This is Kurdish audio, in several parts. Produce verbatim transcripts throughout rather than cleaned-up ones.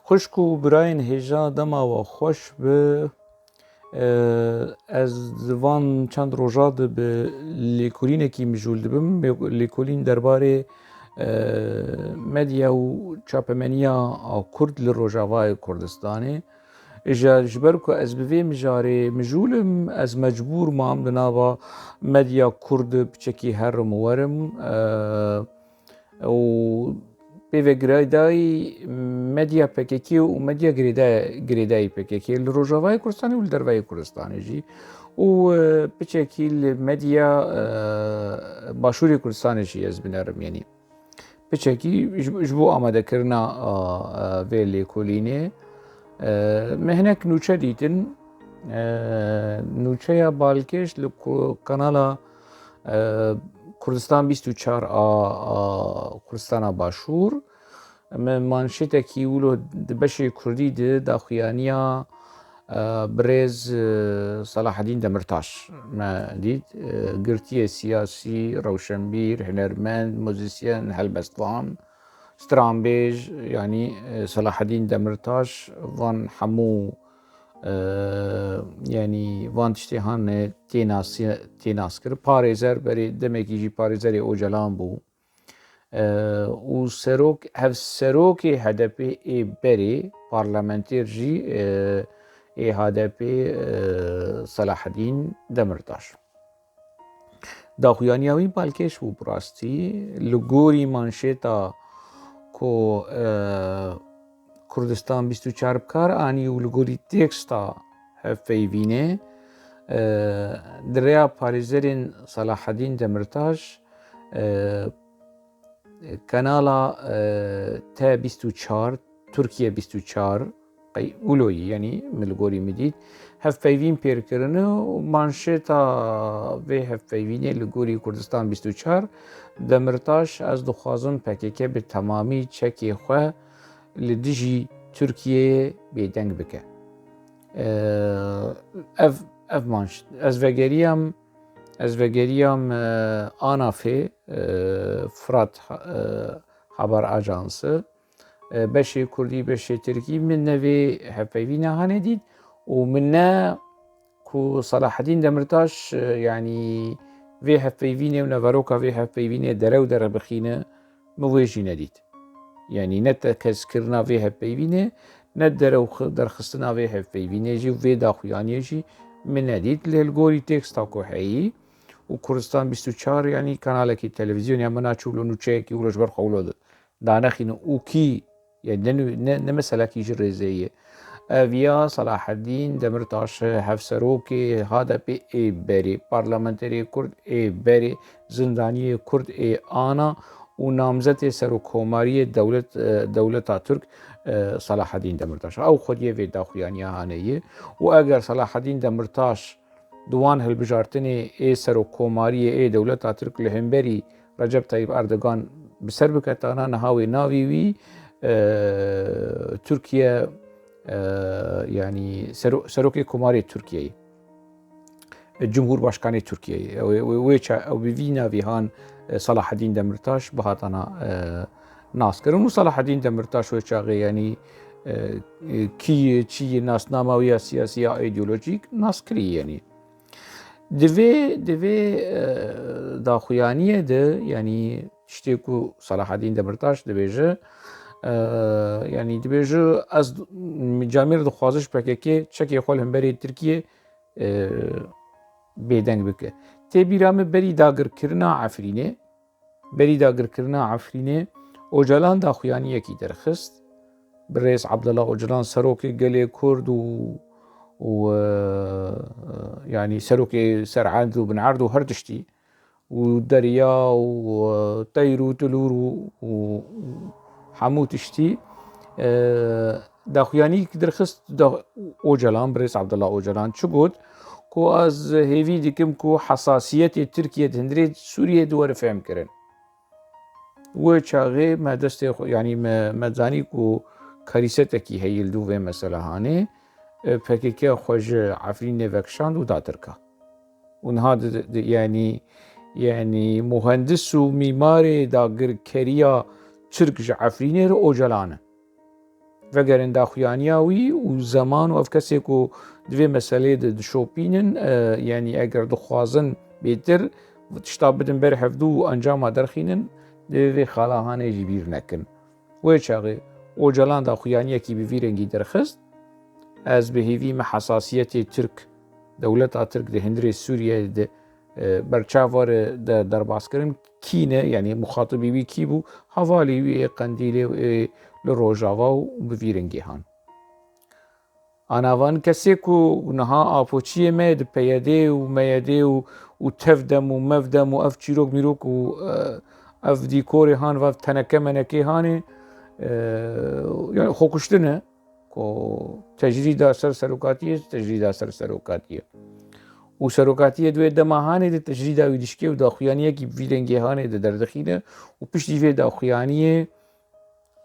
Xwişk û birayên hêja, dema we xweş be. Ee, ez di van çend roja de bi lêkolînekî mijûl dibim. Lê-, lêkolîn derbarê, e, medya û çapemeniya a Kurd li Rojavayê Kurdistanê. Îja ji ber ku ez bi vê mijarê mijûl im, ez mecbûr mam di nava medya Kurd de piçekî herim û werim. Ee, û pê ve girêdayî medya P K K û medya girêda-, girêdayî P K K li Rojavayê Kurdistanê û li derveyê Kurdistanê jî û, e, piçekî li medya, e, Başûrê Kurdistanê jî ez binerim, yanî piçekî ji, ji bo amadekirina, a, a, vê lêkolînê, e, me hinek nûçe dîtin. E, nûçeya balkêş li ku-, kanala e, Kurdistan bîst û çar a, a Kurdistana Başûr. Min manşetekî wilo di beşê kurdî de daxuyaniya, e, birêz, e, Selahedîn Demirtaş me dît. E, girtiyê siyasî, rewşenbîr, hunermend, muzîsyen, helbestvan, stranbêj, yanî, e, Selahedîn Demirtaş van hemû, e, yanî van tiştê hane tênasiye-, tênaskir. Parêzer berê demekî jî parêzerê Ocalan bû. E, û serok, hevserokê H D P ê berê, parlamentêr jî, e, ê H D P, e, Selahedîn Demirtaş. Daxuyaniya wî balkêş bû bi rastî. Li gorî manşêta ku, e, Kurdistan bîst û çar bi kar anî û li gorî teksta hevpeyvînê, e, di rêya parêzerên Selahedîn Demirtaş, e, kanala, e, T bîst û çar, Tirkiye bîst û çar, qey wilo yî, yanî min li gorî min dît, hevpeyvîn pêr kirine û manşêta vê hevpeyvînê li gorî Kurdistan bîst û çar, Demirtaş, ez dixwazim P K K bi temamî çekê xwe li dijî Tirkiyeyê bêdeng bike. Ee, ev, ev manş-, ez vegeriyam, ez vegeriyam, e, ANAFê, e, Fırat, e, Haber Ajansı. E, beşê Kurdî, beşê Tirkî, min ne vê hevpeyvîna hane dît û min ne ku Selahedîn Demirtaş, e, yanî vê hevpeyvînê û neveroka vê hevpeyvînê derew dere bixîne, min wê jî nedît. Yanî ne tekez kirina vê hevpeyvînê, ne derew xi-, derxistina vê hevpeyvînê jî, vê daxuyaniyê jî min nedît. Lê li gorî teksta ku heyî û Kurdistan bîst û çar, yanî kanalekî televîzyonê ya min naçû wilo nûçeyekî wilo ji ber xwe wilo di-, danexîne û kî, yanî ne nû-, ne, ne meselekî ji rêzê ye. Ev ya Selahedîn Demirtaş, hevserokê H D P ê berê, parlamenterê Kurd ê berê, zindaniyê Kurd ê ana û namzetê serokkomariyê dewlet, e, dewleta Tirk, e, Selahedîn Demirtaş. Ew xwediyê vê daxuyaniya hane ye û eger Selahedîn Demirtaş di wan hilbijartinê ê serokkomariyê ê dewleta Tirk li hemberî Recep Tayyip Erdogan bi ser biketana, niha wê navê wî, e, Tirkiye, e, yanî sero-, serokê komarê Tirkiyeyê, e, Cumhurbaşkanê Tirkiyeyê. Ew, ew, ew, wê ça-, ew bi vî navî han, e, Selahedîn Demirtaş bihatana, e, naskirin û Selahedîn Demirtaş wê çaxê, yanî, e, e, kî ye, çi ye, nasnama wî ya siyasî ya îdeolojîk naskirî, yanî. Di vê, di vê, e, daxuyaniyê de, yanî tiştê ku Selahedîn Demirtaş dibêje, e, yanî dibêje, ez camêr dixwazim ji P K K çekê xwe li hemberî Tirkiyê, e, bêdeng bike. Tê bîra min berî dagirkirina Efrînê, Berî dagirkirina Efrînê, Ocalan daxuyaniyekî derxist. Birêz Abdullah Ocalan, serokê gelê Kurd û, û, e, yanî serokê ser erd û bin erd û her tiştî û derya û, e, teyr û tilûr û, û hemû tiştî, e, daxuyanî derxist da Ocalan, birêz Abdullah Ocalan çi got? Ku ez hêvî dikim ku hesasiyetê Tirkiye di hundirê Sûriyê di were fehmkirin. Wê çaxê me destê xwe, yanî me, me zanî ku karîsetekî heye li dû vê meselehanê, e, P K K xwe ji Efrînê vekişand û da Tirka. Û niha di, di, yanî, yanî muhendis û mîmarê dagirkeriya Tirk ji Efrînê re Ocalan e. vegerin daxuyaniya wî û zeman û ev kesê ku di vê meseleyê de dişopînin, e, yanî eger dixwazin bêtir tişta bidin ber hevdû û encama derxînin, divê vê xala hanê ji bîr nekin. Wê çaxê Ocalan daxuyaniyekî bi vî rengî derxist. Ez bi hêvî me hesasiyetê Tirk, dewleta Tirk di hundirê Sûriyeyê de, e, berçava re de derbas kirin. Kî ne, yanî muxatibî wî kî bû? Hevalê wî ê Qendîlê û ê li Rojava û bi vî rengê han. Ana van kesê ku niha apoçiyê me di PYD'ê û MYD'ê û, û tevdem û mevdem û ev çîrok mîrok û, e, ev dîkorê han, va teneke menekê hanê, e, yani xwe kuştine ku tecrîda ser serokatiyê, tecrîda ser serokatiyê. Û serokatiyê di wê dema hanê de tecrîda wî dişkê û daxuyaniyekî bi vî rengê hanê de derdixîne û piştî vê daxuyaniyê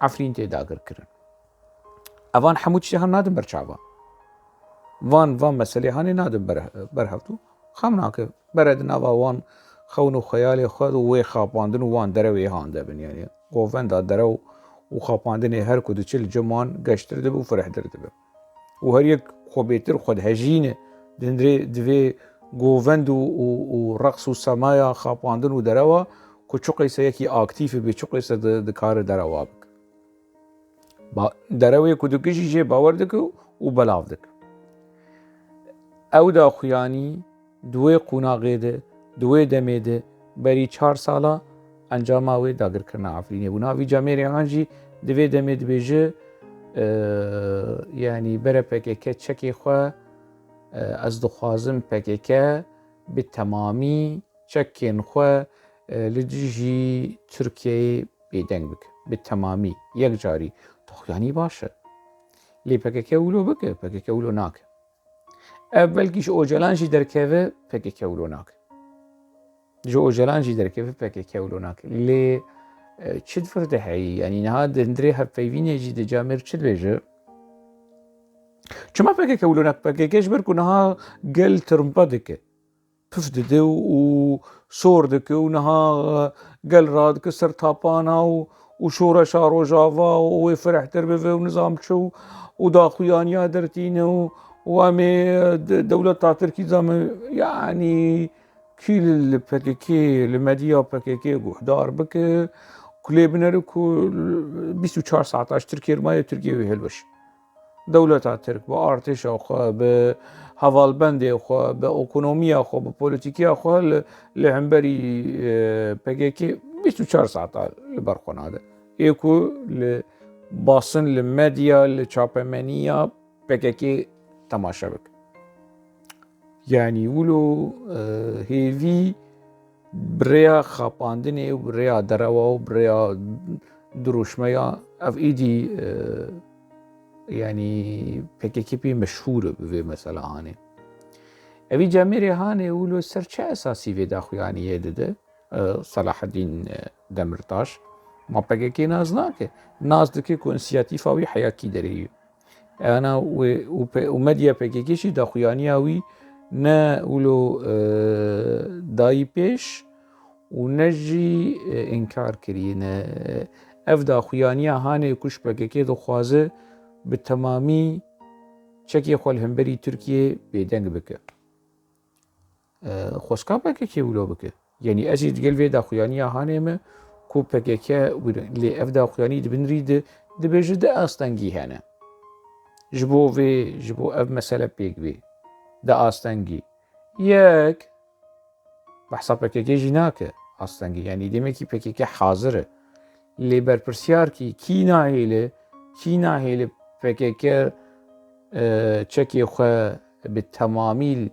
Efrîn tê dagirkirin. Evan hemû tiştê han nadin ber çavan. Van, van meselê hanê nadin ber, ber hevdû. Xem nake. Bere di nava wan xewn û xeyalê xwe û wê xapandin û wan derewê han de bin. Yani govenda derew û xapandinê her ku diçe li cem wan geştir dibe û firehtir dibe. Û her yek xwe bêtir xwe dihejîne, di hundirê divê govend û, û, û reqs û semaya xapandin û derewa ku çiqêse yekî aktîf be, çiqêse di, dikare derewa bike. Ba-, derewê ku dikijî jê bawer dike û belav dike. Ew daxuyanî di wê qonaxê de, di wê demê de berî çar sala encama wê dagirkirina Efrînê bû. Niha vî camêrê han jî di vê demê dibêje, e, yanî bere PKK çekê xwe, e, ez dixwazim PKK bi temamî çekên xwe, e, li dijî Tirkiyeyê bêdeng bike. Bi temamî, yek carî. Daxuyanî baş e. Lê PKK wilo bike, PKK wilo nake. Ev belkî ji Ocalan jî derkeve, PKK wilo nake. Ji Ocalan jî derkeve, PKK wilo nake. Lê, e, çi di vir de heyî? Yanî niha di hundirê hevpeyvînê jî di camêr çi dibêje? Çima PKK wilo nake? PKK ji ber ku niha gel tirmpe dike, pif dide û sor dike û niha gel radike ser tapana û, û şoreşa Rojava û wê firehtir bibe û nizam çi û, û daxuyaniya dertîne û, û em ê de-, dewleta Tirkî zame, yanî kî li, li PKK, li medya PKK guhdar bike, ku lê binere ku bîst û çar saeta ji Tirkiye maye Tirkiye wê hilweşe. Dewleta Tirk bi artêşa xwe, bi hevalbendê xwe, bi ekonomiya xwe, bi polîtîkiya xwe li, li hemberî, e, PKK bîst û çar saeta li ber xwe nade. Ê ku li basin, li medya, li çapemeniya PKK temaşe bike. Yanî wilo, e, hêvî bi rêya xapandinê û bi rêya derewa û bi rêya dirûşmeya ev êdî, e, yanî PKK pê meşhûr e bi vê mesela hanê. Evî camêrê hanê wilo ser çi esasî vê daxuyaniyê dide? E, Selahaddîn, e, Demirtaş. Ma PKK nas nake. Nas dike ku însiyatîfa wî heya kî derê ye. Ana wê û pe-, û medya PKK jî daxuyaniya wî ne wilo, e, dayî pêş û ne jî, e, înkar kirî. Ne, ev daxuyaniya hanê ku ji PKK dixwaze bi temamî çekê xwe li hemberî Tirkiyê bêdeng bike. E, xwezka PKK wilo bike. Yanî ez jî digel vê daxuyaniya hanê me ku PKK wilo, lê ev daxuyanî di bin rî de dibêje di astengî hene. Ji bo vê, ji bo ev mesele pêk bê. Di astengî. Yek, behsa PKK jî nake astengî. Yanî demekî PKK hazir e. Lê berpirsiyar kî, kî nahêle, kî nahêle PKK, e, çekê xwe bi temamî,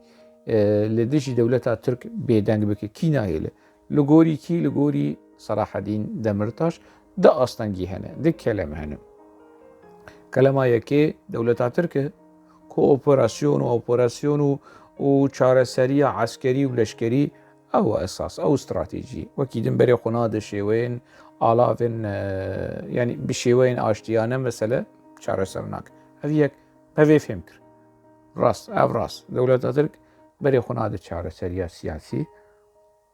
e, li dijî dewleta Tirk bêdeng bike, kî nahêle? Li gorî kî? Li gorî Selahaddîn Demirtaş di astengî hene, di kelem hene. Kelema yekê dewleta Tirk e ku operasyon û operasyon û, û çareseriya eskerî û leşkerî ew esas, ew stratejî. Wekî din berê xwe nade şêweyên alavên, e, yanî bi şêweyên aştiyane mesele çareser nake. Ev yek, me vê fêm kir. Rast, ev rast. Dewleta Tirk berê xwe nade çareseriya siyasî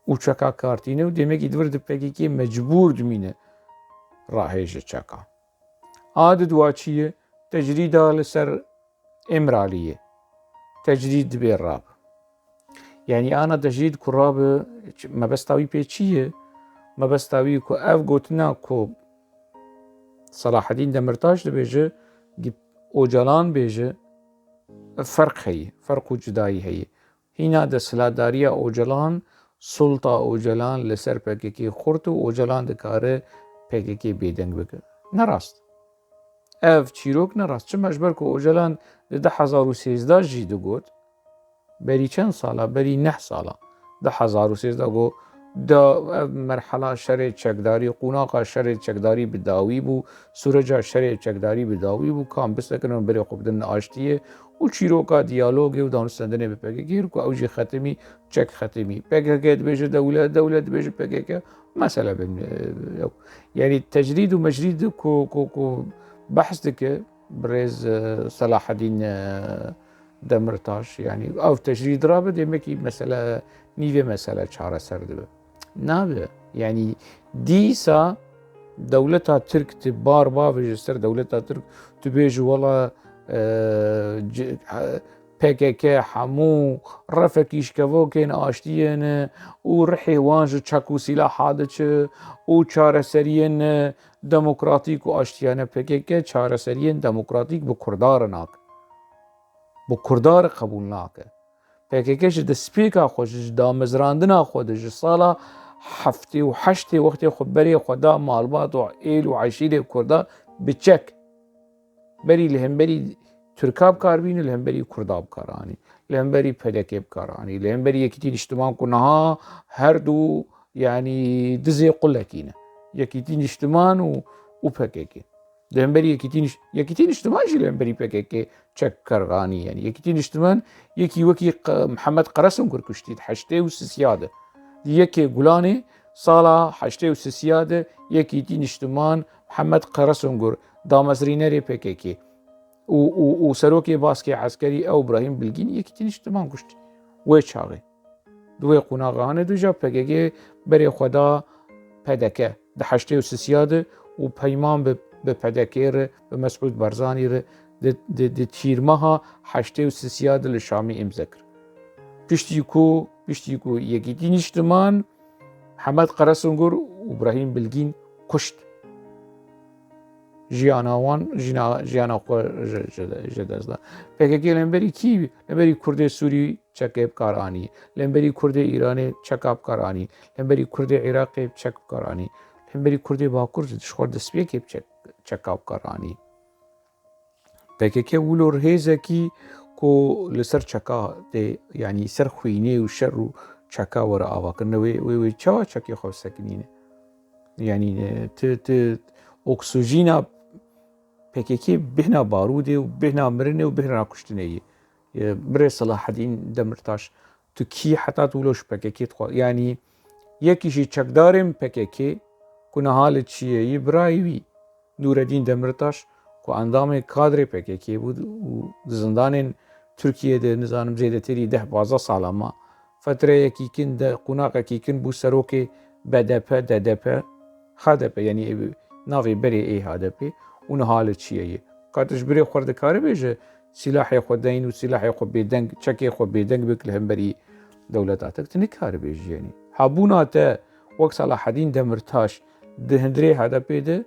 û çeka kartîne û demekî di vir di PKK mecbûr dimîne rahêje çeka. A di dua çi ye? tecrîda li ser Îmraliyê. Tecrîd dibê rab. Yanî ana tecrîd ku rabe, mebesta wî pê çi ye? Mebesta wî ku ev gotina ku Selahedîn Demirtaş dibêje, Ocalan bêje, ferq heye, ferq û cudayî heye. Hîna desthilatdariya Ocalan, sulta Ocalan li ser P K K xurt û Ocalan dikare P K K bêdeng bike. Ne rast. Ev çîrok ne rast. Çima? Ji ber ku Ocalan di du hezar û sêzdeh jî digot, berî çend sala, berî neh sala, du hezar û sêzdeh got, da ev merhela şerê çekdarî, qûnaxa şerê çekdarî bi dawî bû, sûreca şerê çekdarî bi dawî bû, kam bisekin û berê xwe bidin aştiyê û çîroka diyalogê û danûstendinê bi P K K ku ew jî xetimî, çek xetimî. P K K dibêje dewlet, dewlet dibêje P K K, mesele bin, e, ew. Yanî tecrîd û mecrîd ku, ku, ku behs dike birêz, e, Selahedîn, e, Demirtaş, yanî ev tecrîd rabe, demekî mesele, nîvê mesele çareser dibe. Nabe. Yanî dîsa dewleta Tirk tu bar bavêje ser dewleta Tirk, tu bêjî wela, e, c-, e, P K K hemû refekî ji kevokên aştiyê ne û rihê wan ji çek û sîlaha diçe û çareseriyên demokratîk û aştiyane. P K K çareseriyên demokratîk bi Kurda re nake. Bi Kurda re qebûl nake. P K K ji destpêka xwe, ji damezrandina xwe de, ji sala heftê û heştê wextê xwe berê xwe da malbat û êl û eşîrê Kurda bi çek. Berî li hemberî Tirka bi kar bîne, li hemberî Kurda bi kar anî. Li hemberî P D K bi kar anî. Li hemberî Yekîtî Niştiman ku niha her du, yanî, dizê qulekî ne. Yekîtî Niştiman û, û P K K. Li hemberî Yekîtî Niş-, Yekîtî Niştiman jî li hemberî P K K çek kar anî, yanî. Yekîtî Niştiman yekî wekî Q-, Mihemed Qeresonkir kuştî di heştê û sisiya de. Di yekê Gulanê sala heştê û sisiya de Yekîtî Niştiman Mihemed Qeresonkir, damezrînerê P K K û, û, û serokê baskê eskerî ew Îbrahîm Bilgîn Yekîtî Niştiman kuştî. Wê çaxê. Di wê qonaxa hene de jî P K K berê xwe da P D K di heştê û sisiya de û peyman bi, bi P D K re, bi Mesûd Barzanî re di, di, di tîrmeha heştê û sisiya de li Şamê îmze kir. Piştî ku, piştî ku Yekîtî Niştiman Hemed Qeresungur û Îbrahîm Bilgîn kuşt. Jiyana wan, jina-, jiyana xwe ji, ji, ji dest da. P K K li hemberî kî? Li hemberî Kurdê Sûrî çekê bi kar anî. Li hemberî Kurdê Îranê çeka bi kar anî. Li hemberî Kurdê Iraqê çek bi kar anî. Li hemberî Kurdê Bakur ji xwe destpêkê bi çek, çeka bi kar anî. P K K wilo hêzekî ku li ser çeka tê, yanî ser xwînê û şer û çeka were avakirin, wê, wê, wê çawa çekê xwe bisekinîne? Yanî, e, ti, ti oksijîna P K K bêhna barûdê û bêhna mirinê û bêhna kuştinê ye. E, birê Selahedîn Demirtaş, tu kî heta tu wilo ji P K K dixwe? Yanî, yekî ji çekdarên P K K ku niha li çiyê yî birayê wî, Nûredîn Demirtaş, ku endamê kadrê P K K bû û di zindanên Tirkiyê de, nizanim, zêdetirî deh pazdeh sala ma. Fetreyekî kin de, qûnaqekî kin bû serokê B D P, D D P, H D P, yanî navê berê ê H D P û niha li çiyê ye. Ka tu ji birê xwe re dikare bêje, sîlahê xwe deyn û sîlahê xwe bêdeng, çekê xwe bêdeng bik li hemberî dewleta te, tu nikare bêjî, yanî. Hebûna te wek Selahedîn Demirtaş di hundirê H D P de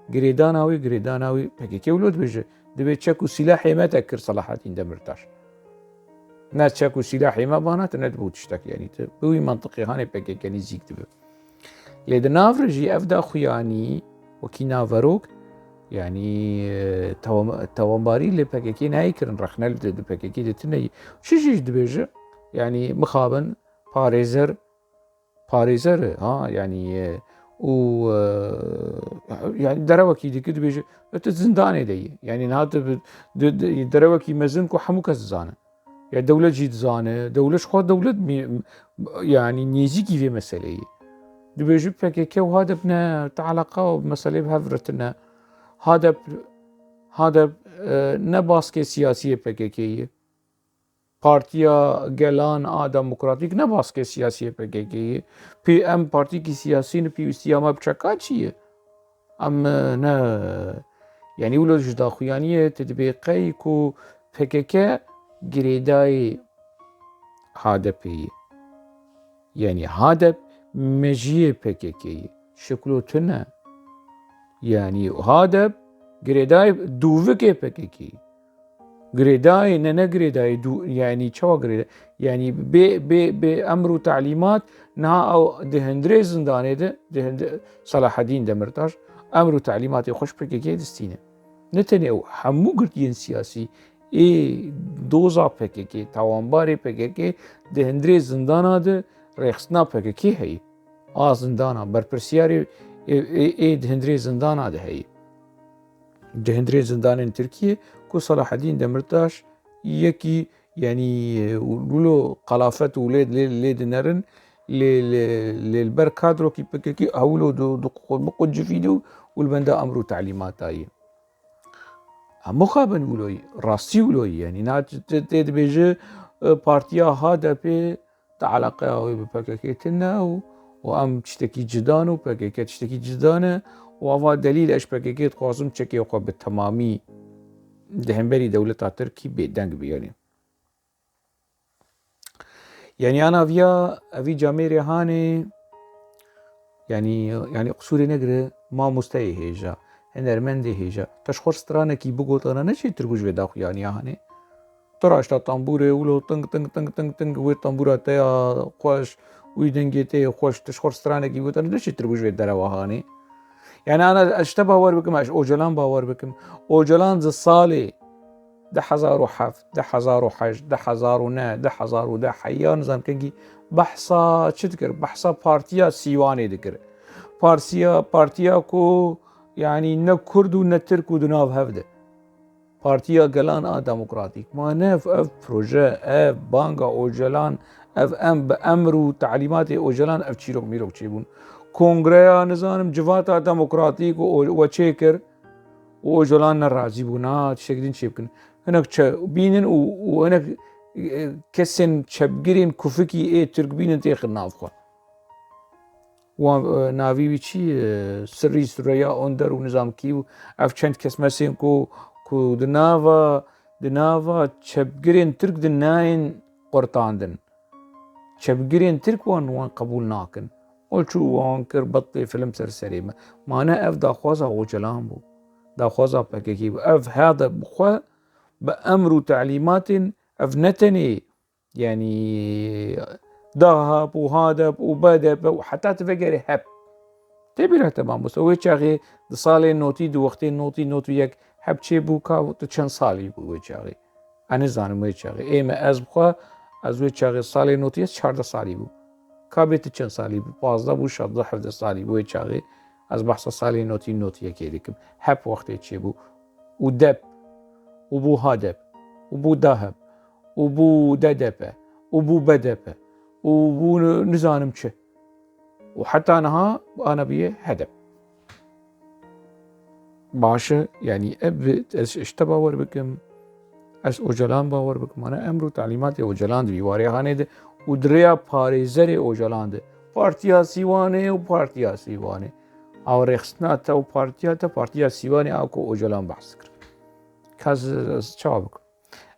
girêdana wî, girêdana wî P K K wilo dibêje. Dibê çek û sîlahê me te kir Selahedîn Demirtaş. Ne çek û sîlahê me bana te nedibû tiştek, yanî tu bi wî mentiqê hanê P K K nêzîk dibe. Lê di nav re jî ev daxuyanî wekî naverok, yanî, e, tewam-, tewanbarî li P K K neyê kirin, rexne li di P K K de tune ye. Çi jî dibêje, yanî mixabin, parêzer, parêzer e, ha, yanî, e, û, e, yanî derewekî dike dibêje, e, tu zindanê de yî. Yanî niha tu bi, di, di, derewekî mezin ku hemû kes dizane. Ya dewlet jî dizane, dewlet ji xwe dewlet mî-, yanî nêzîkî vê meseleyê. Dibêje P K K û H D P ne, te eleqa û meselê bi hev re tune. H D P, H D P, e, ne baskê siyasî yê P K K ye. Partiya Gelan a Demokratîk ne baskê siyasî yê P K K ye. Pê em partîkî siyasî ne, pêwîstiya me bi çeka çi ye? Em, e, ne, Yanî wilo ji daxuyaniyê tu dibê qey ku P K K girêdayê HADEPê ye. Yanî HADEP mejiyê P K K ye. Şiklo tune. Yanî HADEP girêdayê dûvikê P K K ye. Girêdayê ne, ne girêdayê dû, yanî çawa girêdayê? Yanî bê, bê, bê emr û telîmat niha ew di hundirê zindanê de, di hundirê Selahedîn Demirtaş emr û telîmatê xwe ji P K K distîne. Ne tenê ew, hemû girtiyên siyasî ê doza P K K, tawanbarê P K K di hundirê zindana de rêxistina P K K heye. A zindana, berpirsiyarê ê, ê, ê di hundirê zindana de heye. Di hundirê zindanên Tirkiyê ku Selahedîn Demirtaş yekî, yanî, wilo qelafet û lê, lê, lê dinerin, lê, lê, lê li ber kadrokî P K K hewlo du, du, biquncifîne û li benda emr û telîmata ye. Em mixabin wilo ye, rastî wilo ye, yanî na tê, tê dibêje, e, partiya HADEPê te eleqeya wê bi P K K tune û, û em tiştekî cida ne û P K K tiştekî cida ne û ava delîl ez ji P K K dixwazim çekê xwe bi temamî di hemberî dewleta Tirkî bêdeng biyarî. Yanî ana viya evî camêrê hanê, yanî, yanî qisûrê negire mamosteyê hêja, hunermendê hêja. Te ji xwe stranekî bigotana ne çêtir bû ji vê daxuyaniya hanê. Tu raşta tambûrê wilo ting, ting, ting, ting, ting, wê tambûra te ya xweş, wî dengê te yê xweş, tu ji xwe stranekî bigotana ne çêtir bû ji vê derewa hanê. Yanî ana ez ji te bawer bikim, ez ji Ocalan bawer bikim. Ocalan di salê du hezar û heft, du hezar û heşt, du hezar û neh, du hezar û deh heya nizam kengî behsa çi dikir? Behsa partiya Sîwanê dikir. Partiya, partiya ku yanî ne Kurd û ne Tirk û di nav hev de. Partiya Gelan a Demokratîk. Ma ne ev, ev proje, ev banga Ocalan, ev em bi emr û telîmatê Ocalan ev çîrok mîrok çêbûn. Kongreya, nizanim, Civata Demokratîk û o-, we çêkir û Ocalan ne razî bû, na tiştek din çê bikin. Hinek çe-, bînin û, û hinek, e, kesên çepgirên kufikî ê Tirk bînin têxin nav xwe. Wan, e, navî wî çi, e, Sirrî Süreyya Onder û nizam kî û ev çend kes mesên ku, ku di nava, di nava çepgirên Tirk de nayên qurtandin. Çepgirên Tirk wan, wan qebûl nakin. Ol çû wan kir betlê film ser serê me. Ma ne ev daxwaza Ocalan bû. Daxwaza P K K bû. Ev hade bi xwe bi emr û telîmatên ev ne tenê Yanî DAHAP û HADEP û BDP û heta tu vegerê HEP. Tê bîra te mamoste, wê çaxê di salê notî du, wextê notî, notî yek HEP çêbû, ka tu çend salî bû wê çaxê? Ez nizanim wê çaxê. Ê me ez bixwe, ez wê çaxê salê notî ez çardeh salî bû. Ka bê tu çend salî bû? Pazdeh bû, şazdeh, hevdeh salî bû wê çaxê. Ez behsa salê notî, notî yekê dikim. HEP wextê çêbû. Û DEP. Û bû HADEP. Û bû DAHEP. Û bû DDP, û bû BDP, û bû nizanim çi. Û heta niha ana bûye HEDEP. Baş e, yanî ev bi, ez ji te bawer bikim, ez Ocalan bawer bikim. Ana emr û telîmatê Ocalan di vî warê hanê de û di rêya parêzerê Ocalan de. Partiya Sîwanê û Partiya Sîwanê. Aw rêxistina te û partiya te, Partiya Sîwanê a ku Ocalan behs dikir. Ka ez, ez çawa bikim?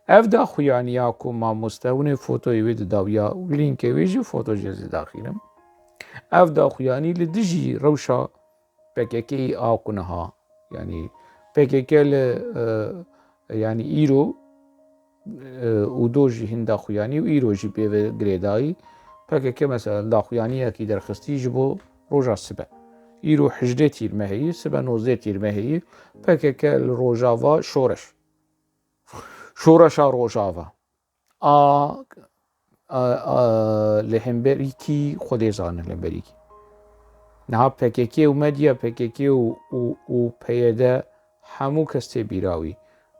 Ev daxuyaniya ku mamoste hûn ê fotoyê wê didawiya û lînkê wê jî foto jê zî daxînim. Ev daxuyanî li dijî rewşa P K K a ku niha, yanî P K K li, e, yanî îro, e, û do jî hin daxuyanî û îro jî pê ve girêdayî. P K K mesela daxuyaniyekî derxistî ji bo roja sibe. Îro hejdê tîrmehê yî, sibe nozdeh tîrmehê yî. P K K li Rojava şoreş. Şoreşa Rojava a, a, a, li hemberî kî Xwedê zane li hemberî kî. Niha P K K û medya P K K û, û, û P Y D hemû kes tê bîra wî.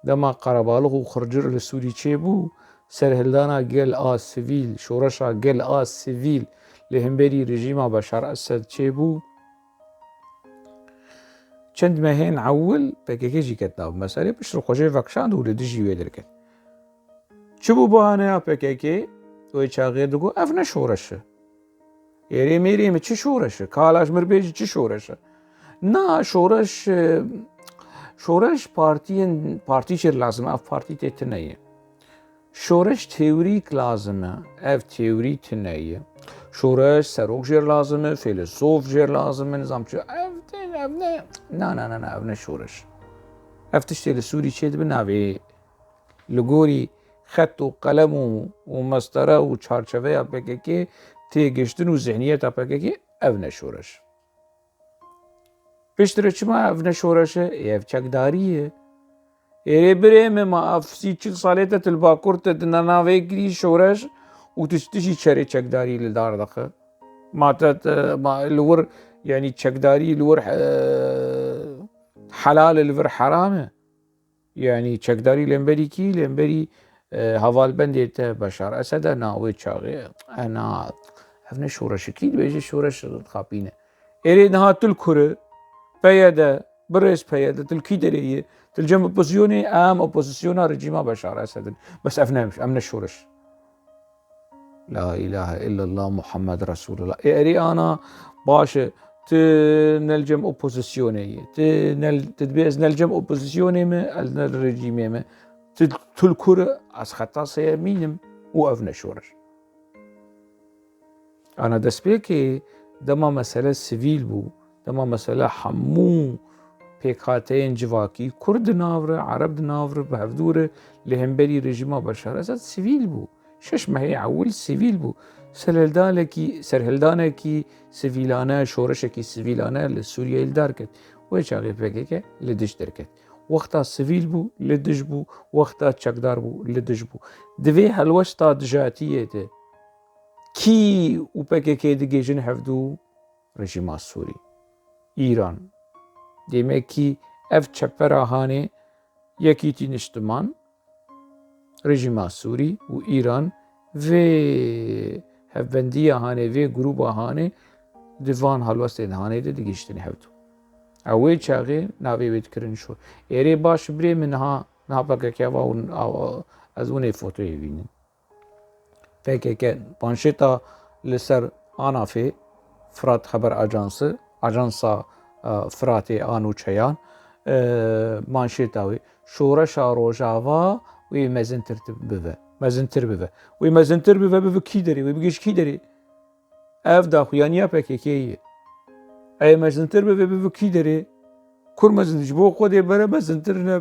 Dema qerebalix û xircir li Sûrî çêbû, serhildana gel a sivîl, şoreşa gel a sivîl li hemberî rejîma Beşar Esed çêbû, çend mehên ewil P K K jî ket nav meselê, piştre xwe jê vekişand û li dijî wê derket. Çi bû bahaneya P K K? Wê çaxê digot, ev ne şoreş e. Êrê mêrê min çi şoreş e? Kala ji mir bêjî çi şoreş e? Na şoreş, e, Şoreş partiyên, partî jêr lazim e, ev partî tê tune ye. Şoreş teorîk lazim e, ev teorî tune ye. Şoreş serok jêr lazim e, feylesof jêr lazim e, nizam çi, ev, ev ne, na, na, na, na, ev ne şoreş. Ev tiştê li Sûrî çêdibe navê li gorî xet û qelem û, û mestere û çarçeveya P K K tê giştin û zihniyeta P K K, ev ne şoreş. Piştre çima ev ne şoreş e? Ê, ev çekdarî ye. Êrê birê min, ma ev sî çil salê te tu li Bakur te di navê kirî şoreş û tu tiştî çerê çekdarî li dar dixe. Ma te, te, ma li wir, yanî çekdarî li wir, e, helal e, li vir heram e. Yanî çekdarî li hemberî kî? Li hemberî, e, hevalbendê te Beşar Esed e, na wê çaxê, e, na, ev ne şoreşikî, dibêje şoreş dixapîne. Êrê niha tu li kur e, P Y D, birêz P Y D, tu li kî derê yî? Tu li cem opozisyonê, em opozisyona rejîma Beşar Esed in. Bes ev ne, em ne şoreş. La ilahe illallah Muhammed Resulullah. Ê, erê ana, baş e, tu ne li cem opozisyonê yî. Tu ne li, tu dibê ez ne li cem opozisyonê me, ez ne li rejîmê me. Tu, tu li kur e, ez xeta sêyemîn im û ev ne şoreş. Ana destpêkê dema mesele sivîl bû, dema mesele hemû pêkhateyên civakî, Kurd di nav re, Ereb di nav re, bi hevdû re li hemberî rejîma Beşar Esed sivîl bû. Şeş mehê ewil sivîl bû. Serhildanekî, serhildanekî sivîlane, şoreşekî sivîlane li Sûriyeyê li dar ket. Wê çaxê P K K li dij derket. Wexta sivîl bû, li dij bû, wexta çekdar bû, li dij bû. Di vê helwesta dijatiyê de kî û P K K digihîjin hevdû? Rejîma Sûrî. Îran. Demekî ev çepera hanê Yekîtî Niştiman, Rejîma Sûrî û Îran vê hevbendiya hanê, vê grûba hanê di van helwestên hanê de digihîştin hevdû. Ew wê çaxê navê wê dikirin şo. Êrê baş birê min niha, niha P K K va hûn, a, ez hûn ê fotoyê bînin. P K K manşêta li ser ANAFê, Fırat Haber Ajansı, Ajansa, e, Firatê An û Çeyan, e, manşêta wê, "Şoreşa Rojava wê mezintir bibe, mezintir bibe." Wê mezintir bibe, bibe kî derê? Wê bigihîj kî derê? Ev daxuyaniya P K K ye. Ê mezintir bibe, bibe kî derê? Kur mezin, ji bo Xwedê bere mezintir ne.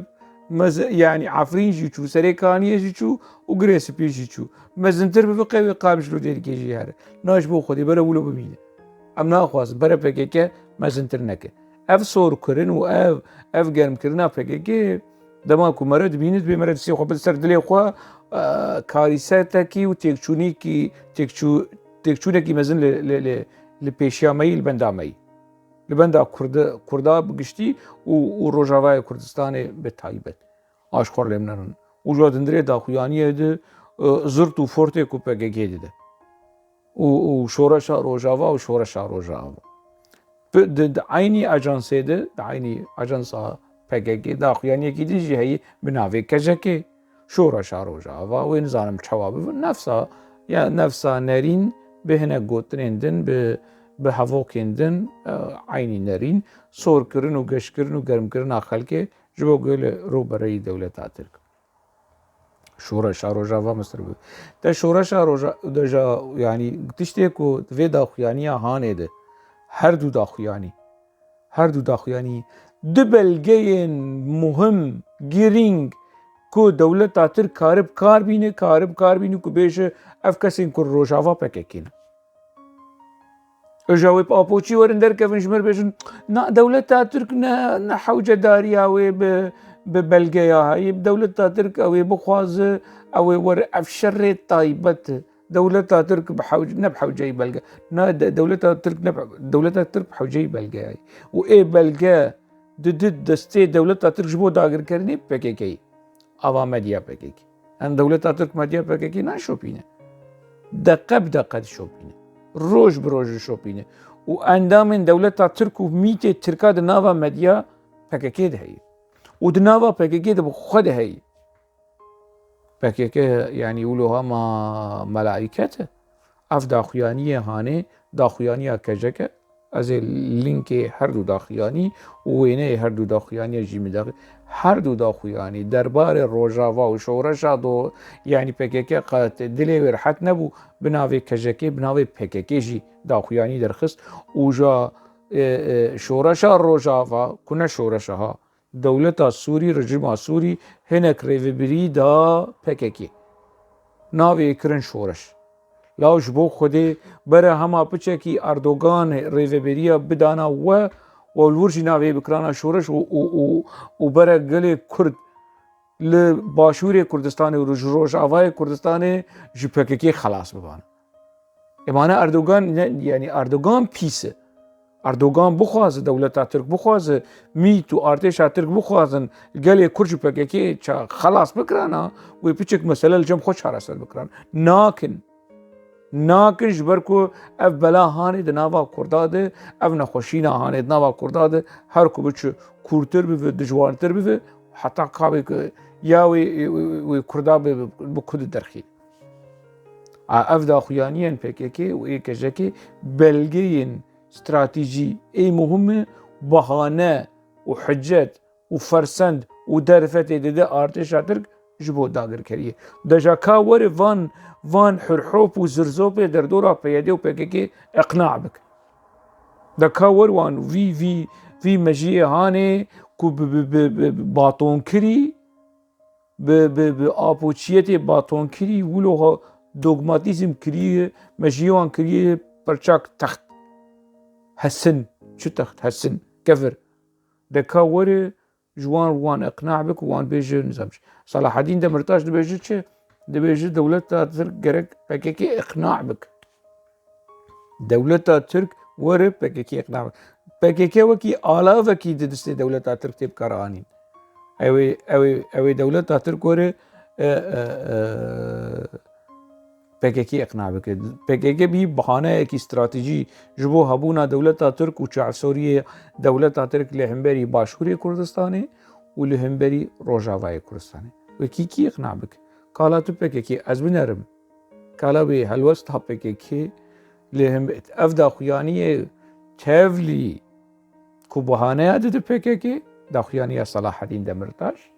Mez-, yanî Efrîn jî çû, Serê Kaniyê jî çû û Girê Spî jî çû. Mezintir bibe, qey wê Qamîşlo Dêrikê jî here. Na ji bo Xwedê bere wilo bimîne. Em naxwazin, bere P K K mezintir neke. Ev sorkirin û ev, ev germkirina P K K, dema ku mere dibîne, dibê mere distê xwe bide ser dilê xwe, e, karîsetekî û têkçûnîkî, têkçû-, têkçûnekî mezin li, li, li, li pêşiya me yî, li benda me yî. Li benda Kurd-, Kurda bi giştî û, û Rojavayê Kurdistanê bi taybet. Aşqor lê min nerin. Û ji hundirê daxuyaniyê de, e, zirt û fortê ku P K K dide. Û, û şoreşa Rojava û şoreşa Rojava. Bi, di, di eynî ajansê de, di eynî ajansa P K K daxuyaniyekî din jî heyî bi navê K J K. Şoreşa Rojava, wê nizanim çawa bibe, nefsa, ya nefsa nerîn bi hinek gotinên din, bi, bi hevokên din, e, eynî nerîn, sorkirin û geşkirin û germkirina xelkê ji bo ku li rûbereyî dewleta Tirk. Şoreşa Rojava mestir bû. Te şoreşa Roja-, Roja-, yanî tiştê ku vê daxuyaniya hanê de, her du daxuyanî, her du daxuyanî, du belgeyên muhim, girîng, ku dewleta Tirk karib kar bîne, karib kar bîne ku bêje ev kesên ku Rojava P K K ne. Îja wê bi apoçî werin derkevin, ji mir bêjin, na, dewleta Tirk ne, ne hewcedariya wê bi, bi belgeya heyî. Dewleta Tirk ew ê bixwaze, ew ê were, ev şerê taybet e. Dewleta Tirk bi hewc-, ne bi hewceyî belge. Na, de-, dewleta Tirk ne bi, dewleta Tirk bi hewceyî belgeya ye. Û ê belge di, di destê dewleta Tirk ji bo dagirkirinê P K K ye. Ava medya P K K. Em dewleta Tirk medya P K K naşopîne. Deqe bi deqe dişopîne. Roj bi roj dişopîne. Û endamên dewleta Tirk û mîtê Tirka di nava medya P K K de heye. Û di nava P K K de bi xwe de heye. P K K, yanî wilo hema melaîket e. Ev daxuyaniyê hanê, daxuyaniya K J K, Ez ê linkê her du daxuyanî û wêneyê her du daxuyaniya jî min daxi. Her du daxuyanî derbarê Rojava û şoreşa do, yanî P K K qet dilê wê rehet nebû, bi navê K J K, bi navê P K K jî daxuyanî derxist û ja, e, e, şoreşa Rojava, ku ne şoreşa ha, dewleta Sûrî, rejîma Sûrî hinek rêvebirî da P K K. Navê kirin şoreş. Law ji bo Xwedê bere hema piçekî Erdogan rêveberiya bidana we û li wir jî navê bikirana şoreş û, û, û, û bere gelê Kurd li Başûrê Kurdistanê û ji Rojavayê Kurdistanê ji P K K xelas bibana. Ê mane Erdogan ne, yanî Erdogan pîs e. Erdogan bixwaze, dewleta Tirk bixwaze, mît û artêşa Tirk bixwazin gelê Kurd ji P K K ça xelas bikirana, wê piçek mesele li cem xwe çareser bikiran. Nakin. Nakin ji ber ku ev bela hanê di nava Kurda de, ev nexweşîna hanê di nava Kurda de, her ku biçe kûrtir bibe, dijwartir bibe, heta kabê ku ya wê, wê, wê Kurda bi, bi, bi ku de derxî. A, ev daxuyaniyên P K K û ê K J K belgeyên stratejî ê muhim e, bahane û hicet û fersend û derfetê dide artêşa Tirk ji bo dagirkeriyê. Deja ka were van, van hurhop û zirzopê derdora P Y D û P K K iqna bik. De ka wer wan vî, vî, vî mejiyê hanê ku bi, bi, bi, bi, bi batonkirî, bi, bi, bi apoçiyetê batonkirî, wilo ha dogmatîzm kiriye, mejiyê wan kiriye perçak text. Hesin, çi text? Hesin, kevir. De ka were ji wan, wan iqna bik û wan bêje nizam çi. Selahedîn Demirtaş dibêje çi? Dibêje dewleta Tirk gerek P K K iqna bik. Dewleta Tirk were P K K iqna bik. P K K wekî alavekî di destê dewleta Tirk tê bikare anîn. Ew ê, ew ê, ew ê dewleta Tirk were, e, e, e, P K K iqna bike. P K K bî bahaneyekî stratejî ji bo hebûna dewleta Tirk û çavsoriyê dewleta Tirk li hemberî Başûrê Kurdistanê û li hemberî Rojavayê Kurdistanê. Wekî kî iqna bike? Kala tu P K K, ez binerim. Kala wê helwesta P K K li hem-, ev daxuyaniyê tevlî ku bahaneya dide P K K, daxuyaniya Selahedîn Demirtaş,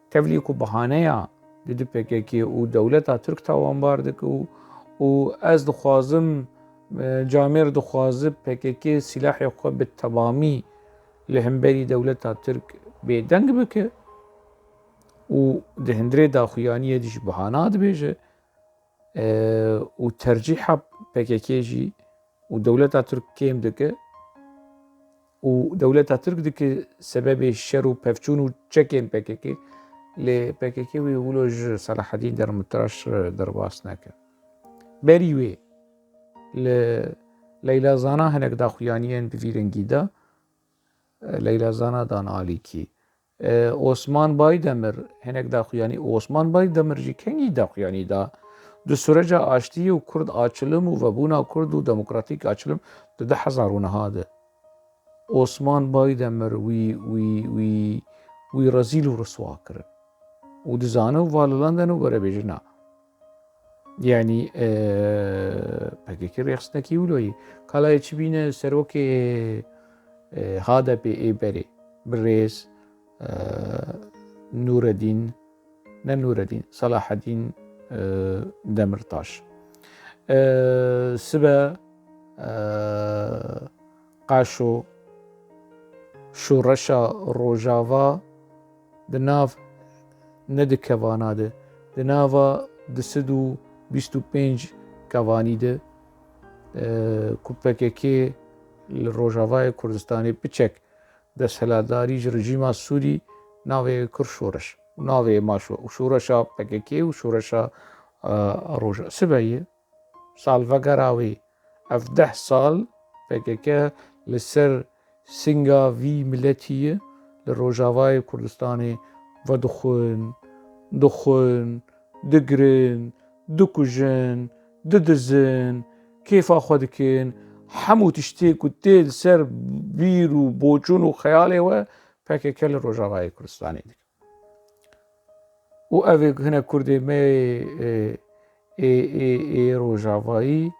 tevlî ku bahaneya dide P K K û dewleta Tirk tawanbar dike û, û ez dixwazim, e, camêr dixwaze P K K sîlahê xwe bi temamî li hemberî dewleta Tirk bêdeng bike û di hundirê daxuyaniyê de jî bahana dibêje, e, û tercîha P K K jî û dewleta Tirk kêm dike û dewleta Tirk dike sebebê şer û pevçûn û çekên P K K, lê P K K wî wilo ji Selahedîn Demirtaş re derbas neke. Berî wê li Leyla Zana hinek daxuyaniyên bi vî rengî da, Leyla Zana dan alîkî. E, Osman Baydemir hinek daxuyanî. Osman Baydemir jî kengî daxuyanî da? Di süreca aştiyê û Kurd açilim û vebûna Kurd û demokratîk açilim di du hezar û neh de. Osman Baydemir wî, wî, wî, wî rezîl û riswa kirin. Û dizane û va li London û were bêje na. Yanî, e, P K K rêxistinekî wilo ye. Kalayê çi bîne serokê, e, H D P ê berê, birêz, e, Nûredîn, ne Nûredîn, Selahedîn, e, Demirtaş. E, sibe, e, Qaşo, şoreşa Rojava di nav ne di kevana de, di nava du sed û bîst û pênc kevanî de, e, ku P K K li Rojavayê Kurdistanê piçek desthilatdarî ji rejîma Sûrî navê kir şoreş. Û navê ma şo-, û şoreşa P K K û şoreşa, e, Roja-, sibe ye. Salvegera wê. Ev deh sal P K K li ser singa vî miletî ye, li Rojavayê Kurdistanê vedixwin, dixwin, digirin, dikujin, didizin, kêfa xwe dikin, hemû tiştê ku tê li ser bîr û boçûn û xeyalê we P K K li Rojavayê Kurdistanê dikin. Û ev ê hinek Kurdê me ê, ê, ê, ê Rojavayî,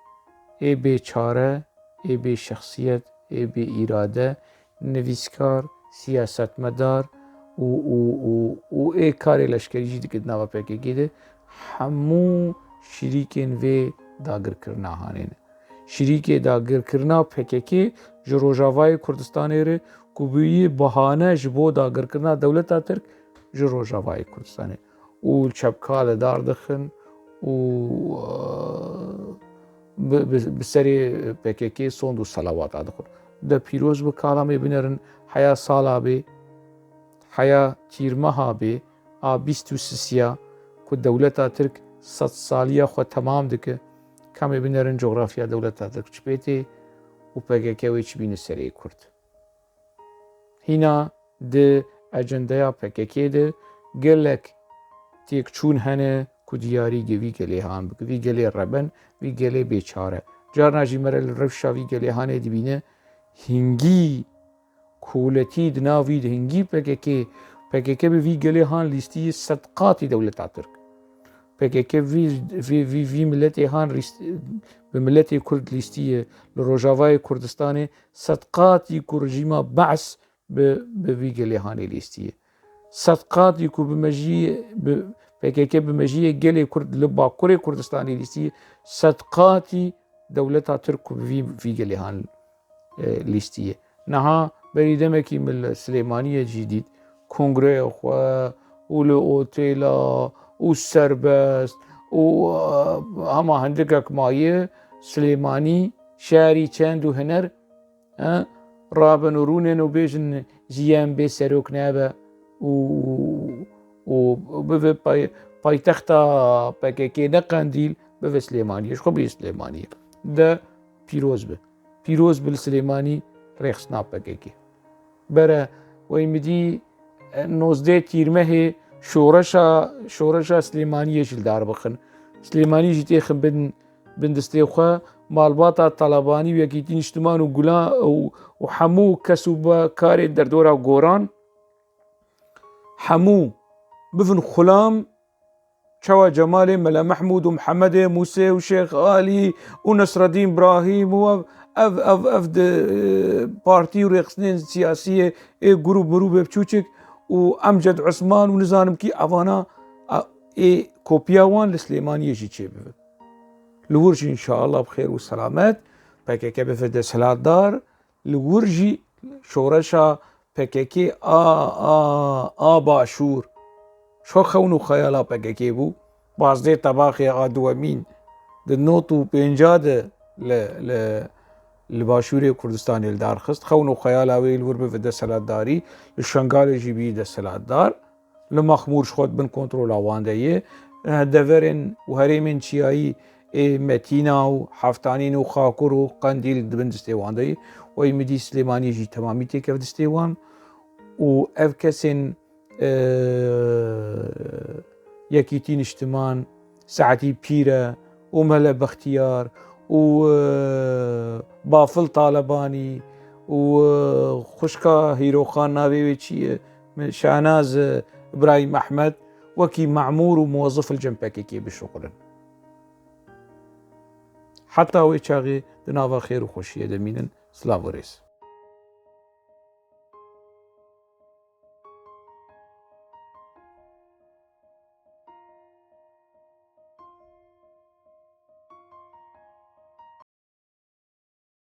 ê bêçare, ê bê şexsiyet, ê bê îrade, nivîskar, siyasetmedar û, û, û, û ê karê leşkerî jî dike di nava P K K de, hemû şirîkên vê dagirkirina hanê ne. Şirîkê dagirkirina P K K ji Rojavayê Kurdistanê re ku bûyî bahane ji bo dagirkirina dewleta Tirk ji Rojavayê Kurdistanê û çepka li dar dixin û, e, bi, bi, bi serê P K K sond û selawata dixin. De pîroz bi kalamê binerin, heya sala bê, heya tîrmeha bê a bîst û sisiya ku dewleta Tirk sed saliya xwe temam dike, kamê binerin cografya dewleta Tirk çi pê tê û P K K wê çi bîne serê Kurd. Hîna di ecendeya P K K de gelek têkçûn hene ku diyarî ge-, vî gelê han bike, vî gelê reben, vî gelê bêçare. Carna jî me re li rewşa vî gelê hanê dibîne hingî koletî di nav vî de hingî P K K, P K K bi vî gelê han lîstî sed qatî dewleta Tirk. P K K vî, vî, vî, vî miletê han rîst-, bi miletê Kurd lîstî ye. Li Rojavayê Kurdistanê sed qatî ku rejîma Be's bi, bi vî gelê hanê lîstî ye. Sed qatî ku bi mejiyê, bi P K K bi mejiyê gelê Kurd li Bakurê Kurdistanê lîstî ye, sed qatî dewleta Tirk ku bi vî, vî gelê han, e, lîstî ye. Niha berî demekî min li Silêmaniyê jî dît, kongreya xwe û li otêla û serbest û, e, hema hindikek maye Silêmanî şerî çend û huner, e, rabin û rûnên û bêjin, G M bê serok nebe û, û bibe pay-, paytexta P K K ne Qendîl, bibe Silêmaniyê, ji xwe bê Silêmaniyê. De pîroz bi. Pîroz bi li Silêmanî rêxistina P K K. Bere wey midî, e, nozdeh tîrmehê şoreşa, şoreşa Silêmaniyê jî li dar bixin. Silêmanî jî têxin bin, bin distê xwe, malbata Talebanî û Yekîtî Niştiman û Gulan û, û hemû kes û be-, karê derdora Goran, hemû bivin xulam, çawa Cemalê, Mele Mehmûd û Mihemedê, Mûsê û Şêx Alî û Nesreddîn Brahîm û ev, ev, ev, ev di, e, partî û rêxistinên siyasî yê, ê grûp mirûbê biçûçik û Emced Usman û nizanim kî evana, a, ê kopiya wan li Silêmaniyê jî çêbibe. Li wir jî înşallah bi xêr û selamet P K K bibe desthilatdar, li wir jî şoreşa P K K a, a, a Başûr. Şo xewn û xeyala P K K bû. Pazdeh Tebaxê a duwemîn di nod û pênca de li, li, li Başûrê Kurdistanê li dar xist. Xewn û xeyala wê li wir bibe desthilatdarî, li Şengalê jî bî desthilatdar. Li Mexmûr ji xwe di bin kontrola wan de ye. Eh, deverên û herêmên çiyayî ê Metîna û Heftanîn û Xakur û Qendîl di bin distê wan de ye. Wey midî Silêmaniyê jî temamî têkev distê wan. Û ev kesên, eh, Yekîtî Niştiman, Saetî Pîre û Mele Bextiyar û, eh, Bafil Talebanî û, eh, xwişka Hîroxan navê wê çi ye? Min Şahnaz, e, Îbrahîm Ehmed wekî memûr û muwezif li cem P K K bişuxulin. Heta wê çaxê di nava xêr û xweşiyê de mînin. Silav û rêz.